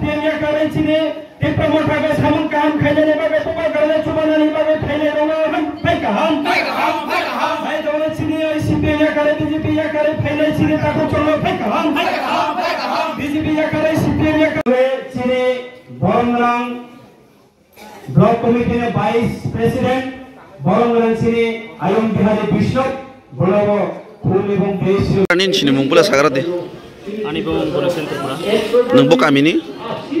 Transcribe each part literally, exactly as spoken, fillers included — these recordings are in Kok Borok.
P M yakarwi chini Tipra Motha khe samung kaham khainani bagwi, bubagrano chubanani bagwi phainai rwno hai kaham. Hai kaham, hai kaham, hai kaham. Hai jora chini C P M yakarwi, B J P yakarwi phainai chini takhuk chwngno hai kaham. Hai kaham, hai kaham. B J P yakarwi, C P M yakarwi chini borok nang Block Committee ni Vice President, borok nang chini Ayung Bihari Bishop, bonobo khulum ebong Ani sini mung bula sagra de. Ani bung Bono Sen Tripura. Nung bo kami ni?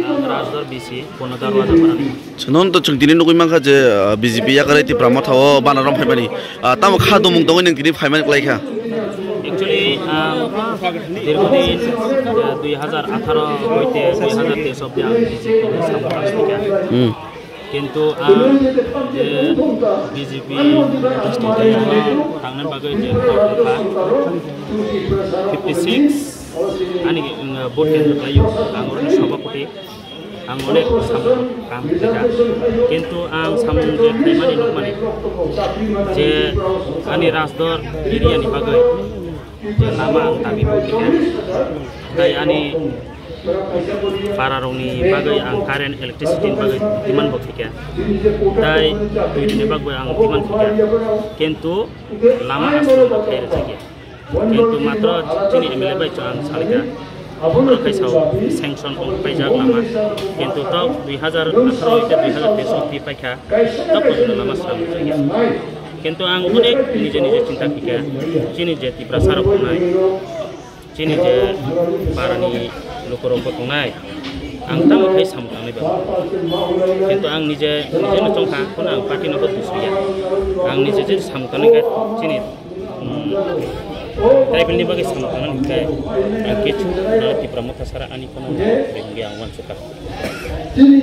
Ang Rajdor B C, Bono Darwaja Parani. Chwng to chwng tini nugwi mankha je, ah, B J P yakarwi Tipra Motha o bana rom phaimani. Ah, tamo kha domung tongwi nung tini phaimani kwlai kha? Actually, ang dirghodin, ah, dui hazar atharo hoite dui hazar teis obdi ang B J P ni samung kha. Hmm. Kintu ang je B J P tangna bagwi je fifty six ani, uh, vote khe khlaio, ang oroni sabhapati, ang onek samung kaham khlaijak. Kintu ang samung je khlaimani nukmani je ani Rajdor area ni bagwi je lama ang dabi bo khaikha. Tai ani para rokni bagwi ang current, electricity ni bagwi demand bo khaikha. Tai twi ni bagwi ang demand khaikha. Kintu lama aswk bo khai rwjakya. Kintu matro chini M L A bai chwng ang salkha. Oro khai sao sanction ong paijak lama. Kintu tok dui hazar atharo hoite dui hazar teis pi paikha. Tok pojona lama sram rwjakya. Kintu ang onek nije nije chinta khaikha, chini je Tiprasa rok tongnai, chini je parani lukurok bo tongnai, ang tamo khai samung tangnai ba. Kintu ang nije, nije no chongkha, kono ang party no bo dusriya. Ang nije je samung tangnai kha, chini, mm, tribal ni bagwi samung tangnai kha, ang kichu, ah, Tipra Motha sara ani kono bai hwnwi ang uansukha.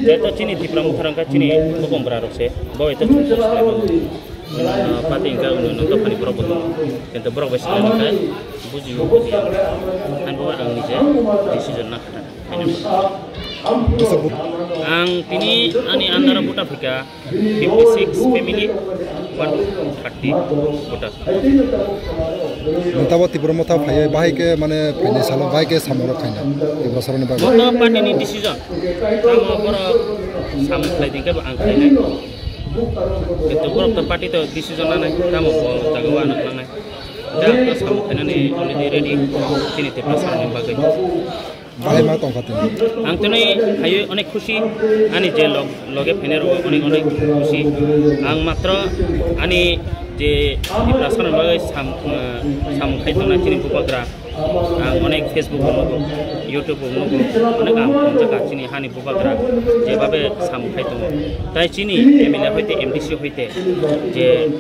Jeto chini Tipra Motha rok wngkha chini bokong bwra rok se, bo eto chukchuk se. Pati wngkha uno nokta phani borok bo tongo. Kintu borok bai swlai wngkha bujiyo bujiya. Ani bo ang nije decision na kha. Ang tini ani andaro buta phika fifty six family, one thirty voter. Nokta bo Tipra Motha phaiwi bahai khe mane phainai salo bahai khe samung rok khaina Tiprasa rokni bagwi. Bo to party ni decision. Tamo borok samung khlai dingkhe bo ang khlainai. Kintu borok to party to decision nanai, tamo bo jaga o ano nangnai. Da to samung khainani already ready, chini Tiprasa rokni bagwi. Bahai ma tongkha tini. Ang tini phaiwi onek khusi, ani je log-, loge phainai rok onek onek khusi. Ang matro ani je Tiprasa rokni bagwi sam-, eh, samung khai tongnai chini bubagra. Ang onek Facebook o nugo, YouTube o nugo, onek ang tongjak chini hani bubagra jebabe samung khai tongo. Tai chini M L A hoite M D C hoite je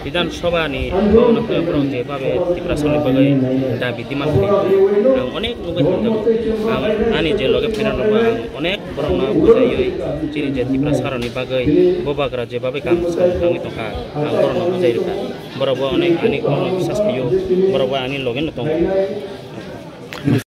Bidhan Sabha ni bhawan o phai borok jebabe Tiprasa ni bagwi dabi demand khai tongo. Ang onek nugwi tongjak. Ang ani je loge phainai rokbo ang onek borokno bujaiwi chini je Tiprasa rokni bagwi bubagra jebabe kam samung tangwi tongkha, ang borokno bujai rwkha. Borok bo onek ani kokno bisas khaio, borok bo ani loge no tongo.